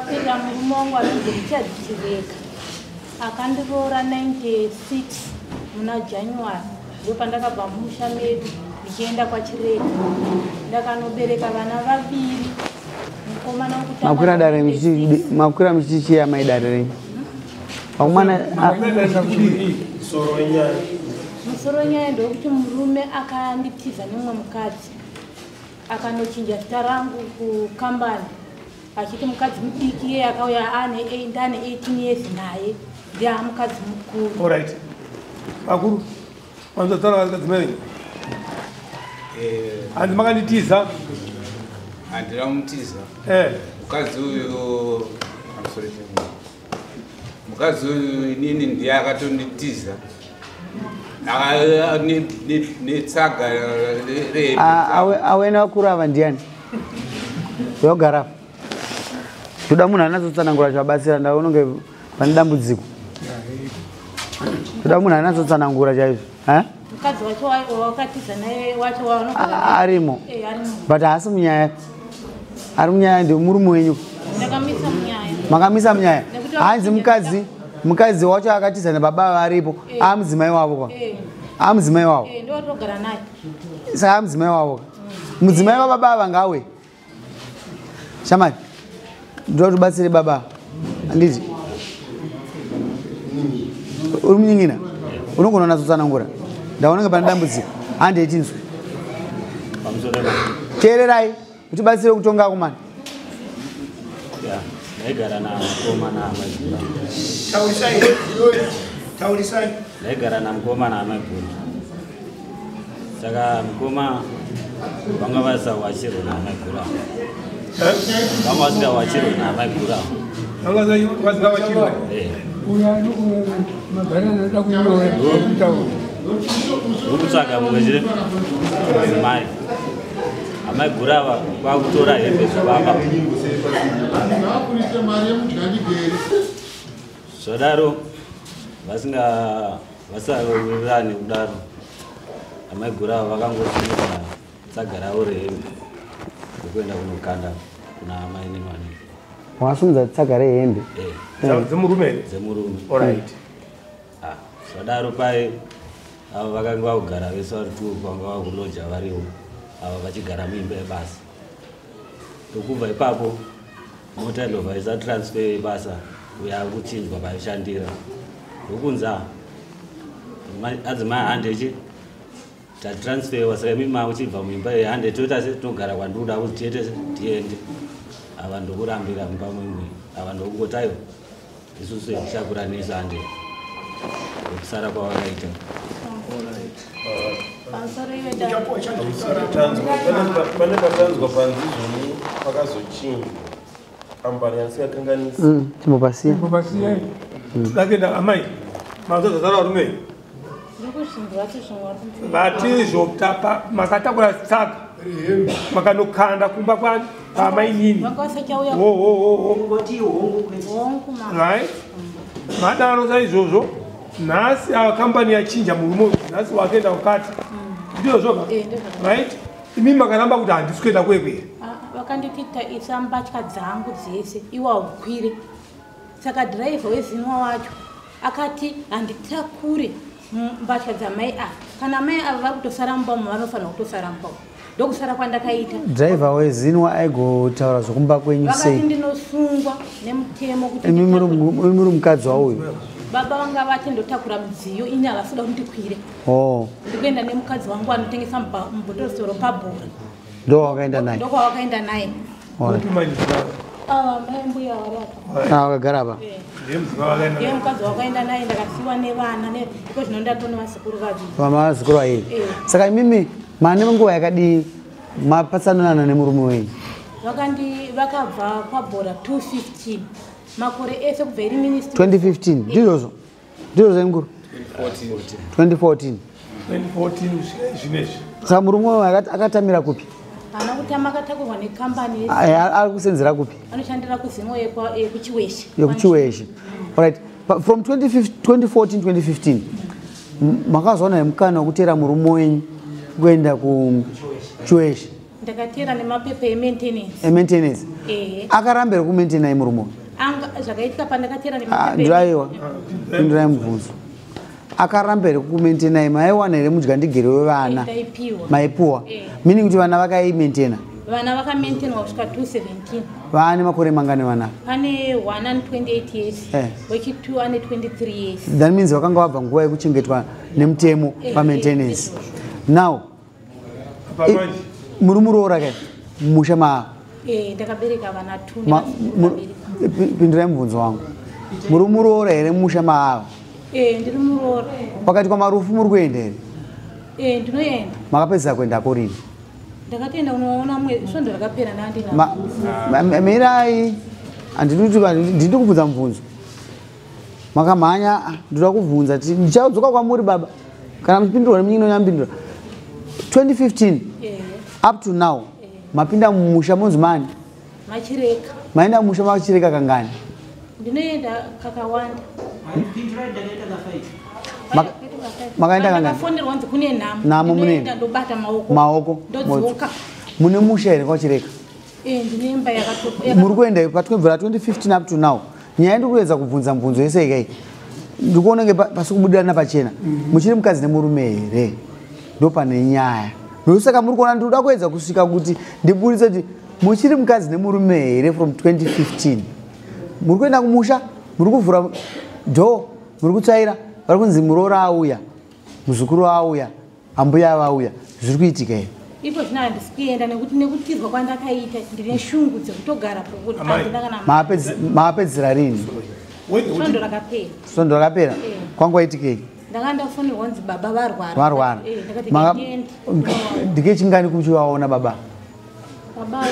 Ndakakwirira murume wangu anonzi Richard Chireka, akandiroora 96 muna January. Ndopandakabva mumusha medu ndichienda kwaChireka. Ndakanobereka vana vaviri, mukomana wekutanga. Makwira dare makwira muchichiya mai dare renyu vakomana. Musoro wenyaya ndewekuti murume akanditiza nemumwe mukadzi, akanochinja zita rangu kukambani achiti mukadzi mudiki iye akauya ane ndane 18 years naye ndiye mukadzi mukuru. Alright, vakuru vanozotaura vakadzimai venyu. Hanzi makanditiza. Handina mutiza. Mukadzi uyu, I'm sorry, mukadzi uyu inini ndiye akatonditiza netsaga rehembe. Awena vakuru ava ndiani yogara? Toda munhu anatsotsanangura chabatsira. Ndaunonge pane dambudziko, toda munhu anatsotsanangura chaizvo, eh? Mukadzi wacho wakatiza naye wacho waanogara. Arimo? Eh, arimo. But haasi munyaya. Ari munyaya ndemurume wenyu. Ndakamisa munyaya. Makamisa munyaya? Nekuti Hanzi mukadzi wacho akatiza nababa varipo, amudzimai wavo kwa? Eh. Amudzimai wavo? Eh, ndowatogara naye. Saka amudzimai wavo ka, mudzimai wababa ava ngawe shamari, ndoda tibatsire baba. Handiti uri munyingina, unogona kunatsotsanangura? Ndaonanga pane dambudziko, handei tinzwe. Pamusoro. Teererai utibatsire kutonga akomana. Ya, ndaigara namukoma naamaiguru. Taurisai, taurisai. Ndaigara namukoma naamaiguru. Saka mukoma vanga vasawachirwa naamaiguru avo, vanga vasingawachirwe naamaiguru avo. Vanga vasingavachirwa? Eh. Magara anoda kunyora kutaura. Ndokutsvaga mumwe chete mudzimai. Amaiguru ava kwakutora hembe zvavapa. Ngaakurise mari yemudyandigere. Zvadaro vasinga vasawirirani kudaro, amaiguru ava vakangosimudza tsaga ravo rehembe ndokuenda kunokanda kuna amainini vanenge. Wakasumudza tsaga rehembe? Eh. Dzemurume here? Dzemurume. Alright. Ah, zvadaro pai ava vakanga vakugara vese vari two, vanga vakuloja variwo, ava vachigara muimba yebasa. Ndokubva ipapo mota indobva isa transfer yebasa, uya kuchinjwa paishandira, ndokunza adzimai handechi tatransferwa, saka imi makuchibva muimba iyi, hande toita se tinogara kwandinoda kuti tiete tiende. Ava ndokurambira mumba mwemwe, ava ndokungoti aiwa, isusu tichakura nesu, hande ndokusara kwavakaita. Pamusoro iwe dai. Pane patanzwa panzi zvoni pakazochinjwa kambani yasingakanganisi. Timbopasiya. Timbopasiya. Dakenda amai mazozazara varume. Ndikuzvinzwa vati zvimwe vari. Vatizvo makatakura tsaga makanokanda kumba kwani pamainini. Vanga vasachauya. Hongu. Hongu ma. Right, madaro saizvozvo nhasi ava kambani yachinja murume uyu, nhasi wakaenda kukati, ndizvozvoka? Eh, ndizvozvo. Right, imi makaramba kuti handisi kuenda kwekwere. Ah, vakanditi isa mbatya dzangu dzese iwe haukwire. Saka dhiraivha weZINWA wacho akati handitakure mbatya dzamai ava, kana mai ava vari kutosara mumba umo, vanofanira kutosara mumba umo. Ndokusara kwandakaita. Dhiraivha weZINWA aigotaura zvokumba kwenyu Vakati sei? ndinosungwa nemutemo kuti Imi muri mukadzi wauyu? Baba vanga vati ndotakura midziyo ini, havasida kuti ndikwire. Oh. Ndikuenda nemukadzi wangu anotengesa mubhotorosoro pabhora. Ndo wakaenda naye? Ndokwawakaenda naye. Alright. Ava mai mbuya vari apa. Ah, wakagara apa. Ndiye mukadzi wakaenda naye. Ndakasiwa nevana iko zvino ndatone vasekuru vaviri. Vamazukuru vairi? Eh. Saka imimi mane nguva yakadii mapatsanurana nemurume wenyu? Vakandi vakabva pabhora 215, makore ese kubva iri ministry. 2015, ndizvozvo? Ndizvozvo inguru, 2014? 2014 kusvika zvinezvi. Saka murume uyu akatamira kupi? Haana kutama, akatakurwa nekambani. Ari kusenzera kupi? Anoshandira kuZINWA yekuChiweshe. YekuChiweshe, alright. From 2015 2014 2015 makazowana mukana wekuteera murume wenyu kuenda kuChiweshe? Ndakateera nemapepa emaintenance. Emaintenance. Akaramba here kumaintaina murume? Zvakaitika pandakateera nemapepa. Ndaiwa. Pindurai mubvunzo. Akaramba here kumaintaina? Maiwana here mudyandigere wevana? Maipuwa. Meaning kuti vana vakaimaintaina? Vana vakamaintainwa kusvika 2017. Vane makore mangani vana? Pane 1 ane 28 years. Wechi2 ane 23 years. That means vakanga vabva nguva yekuchengetwa nemutemo pamaintenance. Now, muri muroora kai? Musha ma? Ndakabereka vana 2. Pindurai mubvunzo wangu. Muri muroora here musha maava? Ndiri muroora. Pakati kwamarufu muri kuenda here? Ndinoenda. Makapedzisa kuendako rini? Ndakatoenda kunoona svondo rakapera ndandina. Mirai, handidi kubvunza mubvunzo. Makamhanya, ndinoda kubvunza. Ndichadzoka kwamuri baba. Kana muchipindurwa nemunyini nyambindura. 2015 up to now mapinda mumusha monzi mani? Machireka. Maenda mumusha machireka kangani? Ndinoenda kakawanda. Makaenda kangani? Ndakafonerwa nzi kune nhamo. Nhamo munoenda. Ndobata maoko. Maoko. Ndodzoka. Mune musha here kwachireka? Ndine imba yakatopa. Muri kuenda patwebvira 2015 up to now. Nyaya ndiri kuedza kubvunza mubvunzo yese ikai. Ndikuona nge pasi kubudirana pachena. Muchiri mukadzi nemurume here? Ndopane nyaya. Ndosaka muri kuona ndinoda kuedza kusvika kuti ndiburitse kuti muchiri mukadzi nemurume here from 2015. Muri kuenda kumusha, muri kuvhura door, muri kutsvaira, vari kunzi muroora auya, muzukuru auya, ambuya vauya. Zviri kuitika here? Ipo zvino handisi kuenda nekuti nekutizwa kwandakaita ndine shungu dzekutogara pokuti handina kana. Maapedzisira rini? Svondo rakapera. Svondo rakapera? Kwangu waitikei? Ndanga ndafonerwa kunzi baba varwara. Varwara. Ndakati ndiende. Ndikechingani kuchivaona baba? Baba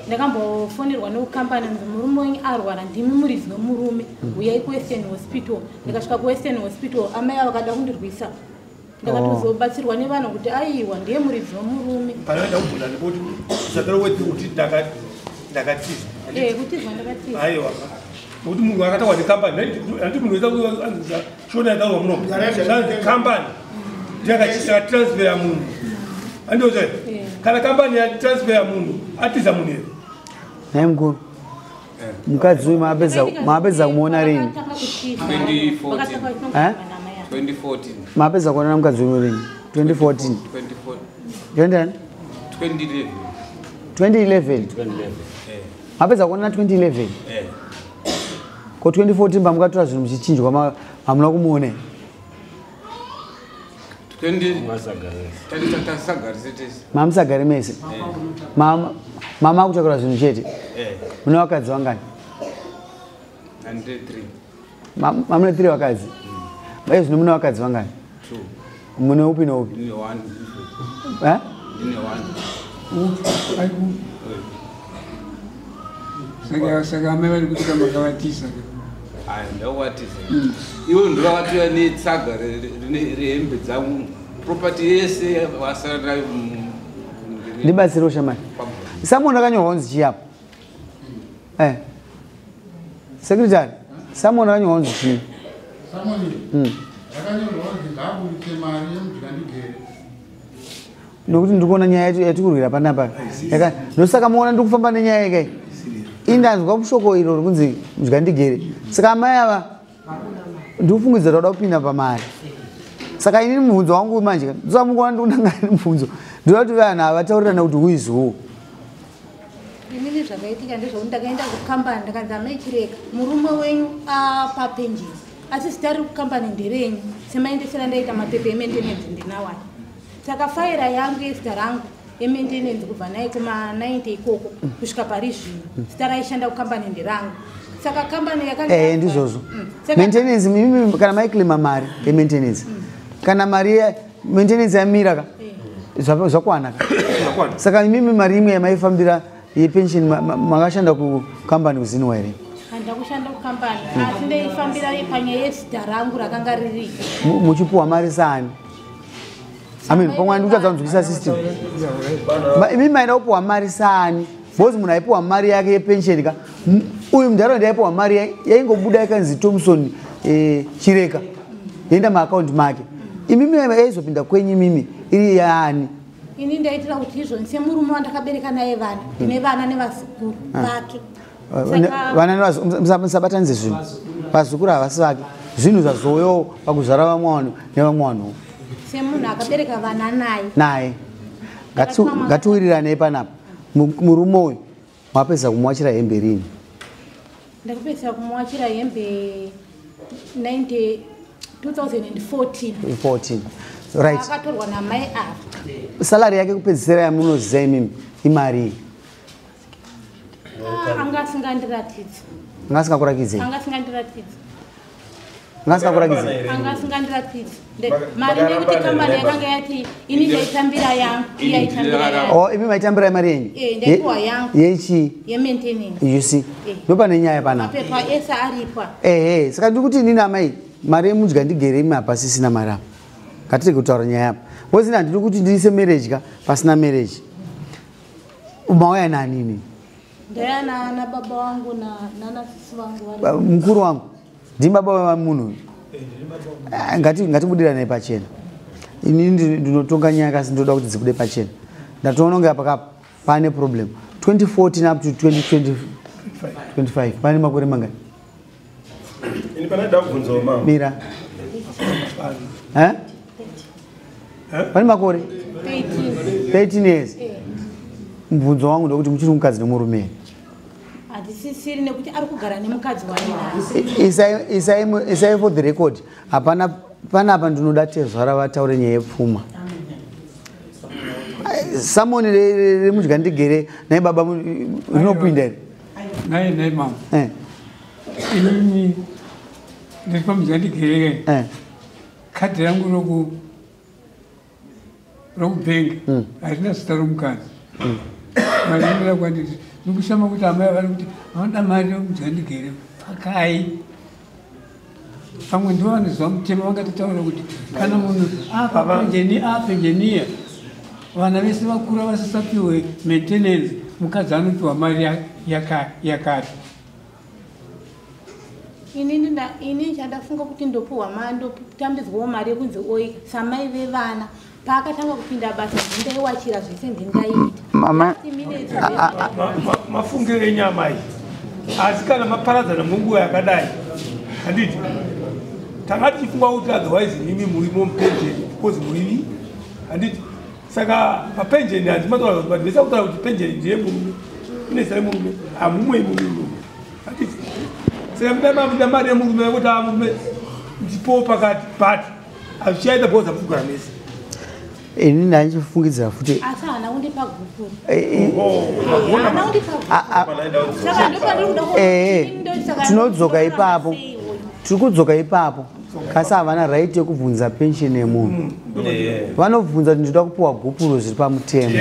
ndakambofonerwa nekukambani nzi murume wenyu arwara, ndimi muridzi wemurume, uyai kuWestern Hospital. Ndikasvika kuWestern Hospital, amai ava vakada kundirwisa. Ndakatozobatsirwa nevanhu kuti aiwa ndiye muridzi wemurume. Panoenda kubvunza nekuti usatore wedhi kuti ndakatizwa. Kutizwa ndakatizwa. Aiwa. Nokuti munhu akataurwa nekambani, handiti munhu wese shona yataurwa muno. Zvanzi kambani yakatransfera munhu. Handizvo? Kana kambani yatransfera munhu, atiza munhu here? Nhai mukuru. Mukadzi uyu maapedza kumuona rini? 2014. 2014. Maapedza kuonana mukadzi uyu rini? 2014. 2011. 2011. Maapedza kuonana 2011. Ko 2014 pamukatora zvinhu muchichinjwa hamuna kumuona? Mamusagari mese. Mama akutakura zvinhu chete. Mune vakadzi vangani? 3. Mune 3 vakadzi. Mai zvino mune vakadzi vangani? 2. Mune upi neupi? Ndine 1. Ndine 1. Saka amai vari kuti kamakavatiza. Ndakuvatiza. Ivo ndovakatouya netsaga rehembe dzangu. Property yese vasara nayo. Ndibatsirewo shamani. Samoni akanyorwa kunzi chii apa? Secretary, Samoni akanyorwa kunzi chii? Samoni yakanyorwa kunzi ngaaburitse mari yemudyandigere. Nokuti ndiri kuona nyaya yatikurwira panapa. Ndosaka muona ndiri kufamba nenyaya ikai. Indanzwa shoko iro rikunzi mudyandigere. Saka amai ava ndikufungidzira kuda kupinda pamari. Saka inini mubvunzo wangu manje, ndosaka mukuona ndikunangana nemubvunzo. Ndinoda kuti vanhu ava vataurirane kuti who is who. Inini zvakaitika ndezvekuti ndakaenda kukambani ndakanzi amai Chireka, murume wenyu apa penjeni. Asi zita riri kukambani nderenyu, semaendesera ndaita mapepa emaintenance ndinawani. Saka faira yangu yezita rangu yemaintenance kubva naye kuma 90 ikoko kusvika pari zvino, zita raishanda kukambani nderangu. Saka kambani yakanga ndizvozvo. Maintenance mimi kana maiclaima mari yemaintenance. Kana mari maintenance yamira ka zvakwana ka. Saka imimi mari imwe yamaifambira yepension makashanda kukambani kuZinwa here? Handakushanda kukambani, asi ndaifambira panyaya yezita rangu rakanga riri. Muchipuwa mari saani? Amen, pamwe ndikutadza kunzwisisa system. Imi maida kupuwa mari saani? Because munhu aipuwa mari yake yepension ka. Uyu munharaunda aipuwa mari yaingobuda yakanzi Thompson Chireka. Yaenda maakaunti make. Imimi yaizopinda kwenyu imimi iri yaani? Ini ndaitira kuti izvoni semurume wandakabereka naye vana, ndine vana nevazukuru vake. Vana musabatanidze zvinhu. Vazukuru havasi vake. Zvinhu zvazouyawo pakuzvara vamwe vanhu nevamwe vanhu. Semunhu akabereka vana naye. Naye. Ngatiwiriranei panapa. Murume uyu wapedza kumuwachira hembe rini? Ndakapedza kumuwachira hembe 2014. 14. Right. Akatorwa namai ava. Salary yake kupedzisira yamunoziva imimi imari? Anga asingandiratidzi. Anga asingakurakidzi? Anga asingandiratidzi. Anga asingakurakidzi? Anga asingandiratidzi. Mari nekuti kambani yakanga yati ini ndaitambira yangu, iye aitambira yangu. Oh, imi maitambira mari yenyu? Eh, ndaikuwa yangu. Yechi? Ye maintenance. You see. Ndopane nyaya panapa. Mapepa ese aripo. Eh, saka ndikuti inini amai, mari yemudya ndigere imi apa sisina mari apa. Ngatirege kutaura nyaya apa. Wozina ndiri kuti ndiise marriage ka pasina marriage. Mauya nani ini? Ndaya na baba wangu na nana sisi wangu vari. Mukuru wangu. Ndimi baba wa munhu. Ngatibudirane pachena. Ini ndinotonga nyaya kasi ndoda kuti dzibude pachena. Ndatoona kunge apa pane problem. 2014 up to 2025 pane makore mangani? Ini pane ndabvunzawo mama. Mira. Eh? Pane makore? 13 years. Mubvunzo wangu ndokuti muchiri mukadzi nemurume. Handisisiri nekuti ari kugara nemukadzi waye. Isai for the record. Hapana panapa ndinoda tezvara vataure nyaya yepfuma. Samoni remudya ndigere naye baba rinopinda here? Naye mama. Inini ndiri pamudya ndigere. Kadhi rangu rokubhengi harina zita romukadzi. Mari inoda kwandiri. Ndikushama kuti amai vari kuti vanoda mari yomudya ndigere pakai. Pamwe ndivo vanoziva mutemo vangatitaura kuti kana munhu apenjeniya vana vese vakura vasisapiwe maintenance, mukadzi anopiwa mari yakati. Ini chandafunga kuti ndopiwa mari, ndotambidzwawo mari yekunzi oika samai vevana. Paakatanga kupinda basa ndaiwachira zvese ndindaita. Mama mafungiro enyama iyi. Asi kana maparadzana munguva yakadai, handiti tanga tichifunga kuti otherwise imi murimo mupenjeni because murimi, handiti saka papenjeni handimataura kuti vanhu vese kutaura kuti penjeni ndiye murume, ine zita remurume, hamumwe murume, handiti saka muda mari yemurume kuti murume ndipo pakati, but hazvichaita because hamukugara mese. Ini ndandichifungidzira futi. Asi haana kundipa gupuro. Haana kundipa gupuro. Saka ndopandiri kuda kuti tinodzoka ipapo. Tiri kudzoka ipapo. Kasi havana right yekubvunza pension yemunhu. Vanobvunza kuti ndinoda kupiwa gupuro zviri pamutemo.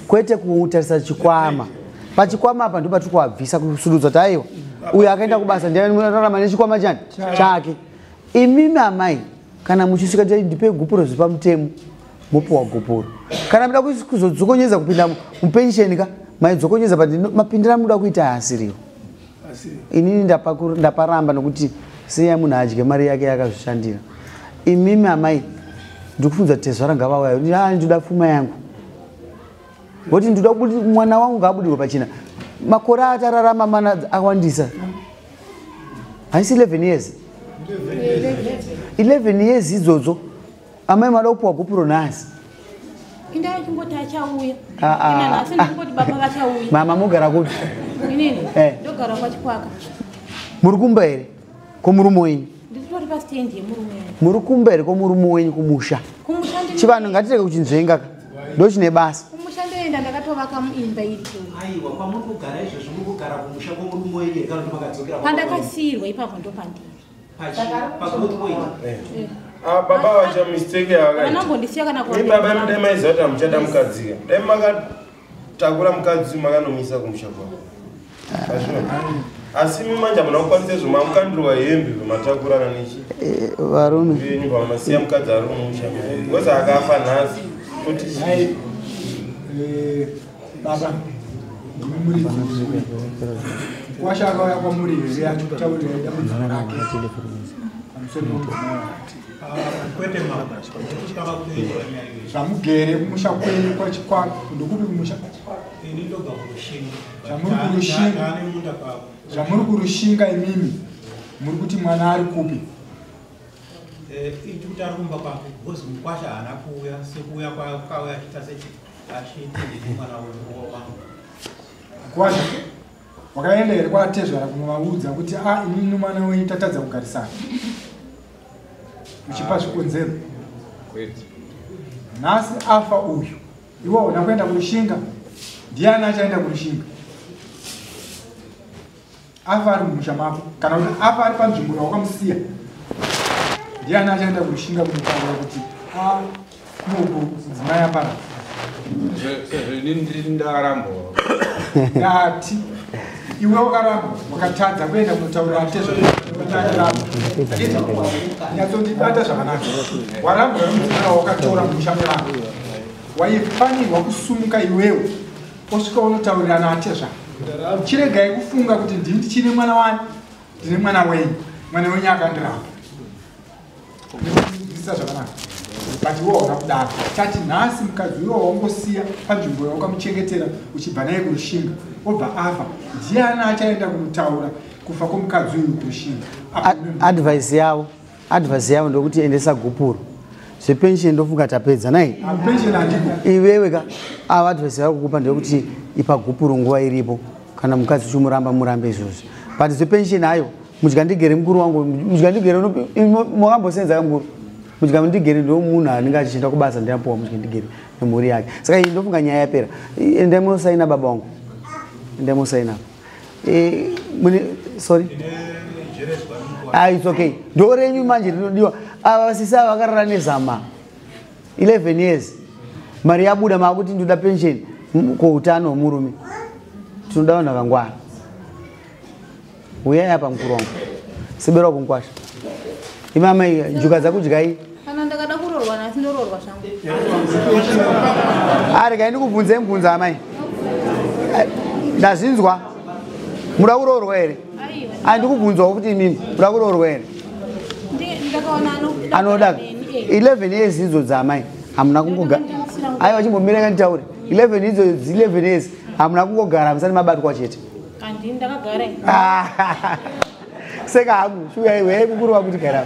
Kwete kutarisa chikwama. Pachikwama apa ndipo patiri kuvabvisa kusududza kuti aiwa uyu akaenda kubasa ndiye anorarama nechikwama chani chake. Imimi amai kana muchisvika ndipe gupuro zviri pamutemo mopiwa gupuro. Kana muda kuzodzokonyedza kupinda mupensheni ka maidzokonyedza but mapindira muda kuita asiriwo. Inini ndaparamba nokuti siya munhu adye mari yake yakazvishandira. Imimi amai ndikufunza tezvara ngavauya ndinoda pfuma yangu. Ngoti ndinoda kuti mwana wangu ngaabudirwe pachena. Makore atararama mana awandisa. Haisi 11 years. 11 years idzodzo. Amai mada kupiwa gupuro nhasi. Indaa chingoti achauya. Ina nhasi ndingoti baba vachauya. Mama mugara kupi? Inini ndogara kwaChikwaka. Muri kumba here komurume wenyu? Ndiritori pastendi yemurume wenyu. Muri kumba here komurume wenyu kumusha? Kumusha ndini. Chivanhu ngatirege kuchinzvenga ka. Ndochine basa. Kumusha ndoenda ndakatovaka imba iripo. Aiwa kwamuri kugara izvozvo muri kugara kumusha kwomurume wenyu here kana kuti makadzokera? Pandakasiyirwa ipapo ndopandiri. Pagrowth point. Baba vacha mistake yavakaita. Vanongondisiya kana kuwa. Baba dai maiziva kuti hamuchada mukadzi. Dai makatakura mukadzi makanomisa kumusha kwavo. Asi imi manje hamuna kukwanisa izvo mamukandirwa hembe matakurana nechi. Varume. Venyu pamasiya mukadzi ari mumusha. Because akafa nhasi. Kuti chii? Baba. Kwasha akauya kwamuri here achikutaurira dambudziko rake. Pamusoro pemudzimai wake. Kwete mama, ndikutanga kutoidzwa nyaya iyoyo. Zvamugere kumusha kwenyu kwaChikwaka, ndokupi kumusha? Ini ndobva kuRushinga. Zvamuri kuRushinga. Taane munda pavo. Zvamuri kuRushinga imimi, muri kuti mwana ari kupi? Iti kuti ari kumba kwake, because mukwasha haana kuuya, sekuuya kwakauya achiita achiti ndini mwana wangu. Mukwasha, wakaenda here kwaatezvara kunovaudza kuti a inini mwana wenyu tatadza kugarisana? Uchipa zvikonzero. Kwete. Nhasi afa uyu, iwe hauna kuenda kuRushinga, ndiani achaenda kuRushinga? Afa ari mumusha mako, kana kuti afa ari panzvimbo yawakamusiya, ndiani achaenda kuRushinga kunotaura kuti a kunoku mudzimai aparadza? Sezvo inini ndiri ndakarambwa. Ndati iwe wakaramba, wakatadza kuenda kunotaurira atezvaaramba. Nyatsondibata zvakanaka. Warambwa nomudzimai wawakatora mumusha mevanhu, waifanirwa kusumuka iwewe osvika unotaurirana atezvara. Chiregai kufunga kuti ndini ndichine mwana wani, ndine mwana wenyu, mwana wenyu akandiramba. Ndisa zvakanaka. But iwe hauna kudaro. Tati nhasi mukadzi uyo waungosiya panzvimbo yawakamuchengetera uchibva naye kuRushinga, obva afa, ndiani achaenda kunotaura kufa kwomukadzi uyu kuRushinga? Advice yavo ndokuti endesa gupuro. Zvepension ndofunga tapedza nai. Pension handiko. Iwewe ka ava advice yavo kukupa ndeyekuti ipa gupuro nguva iripo, kana mukadzi uchimuramba murambe izvozvo. But zvepension hayo, mudyandigere mukuru wangu, mudyandigere makambosenza ka mukuru? Mudyandigere ndo munhu anenge achienda kubasa, ndiapuwa mudyandigere nemhuri yake. Saka iyi ndofunga nyaya yapera. Endai munosaina baba wangu. Endai munosaina. Mune sorry. Ah, it's okay. Ndo renyu manje rinodiwa. Ava vasisi ava vakarara nezama 11 years. Mari yabuda maakuti ndoda pension kuutano hwemurume. Tinoda vanhu vakangwara. Uyai apa mukuru wangu. Sebera kunkwasha. Imi amai njuka dzakudyai. Kana ndakada kuroorwa nhasi ndoroorwa zvangu. Regai ndikubvunzei mubvunzo amai. Ndazvinzwa. Muda kuroorwa here? Aiwa. Andikubvunzwawo kuti imimi muda kuroorwa here? Ndakaona Anoda 11 years idzo dzamai hamuna kungogara. Aiwa chimbomira nditaure. 11 idzo 11 years hamuna kungogara musati mabatwa chete. Handini ndakagara ini. Seka hangu, shuya iwe mukuru wakuti gara.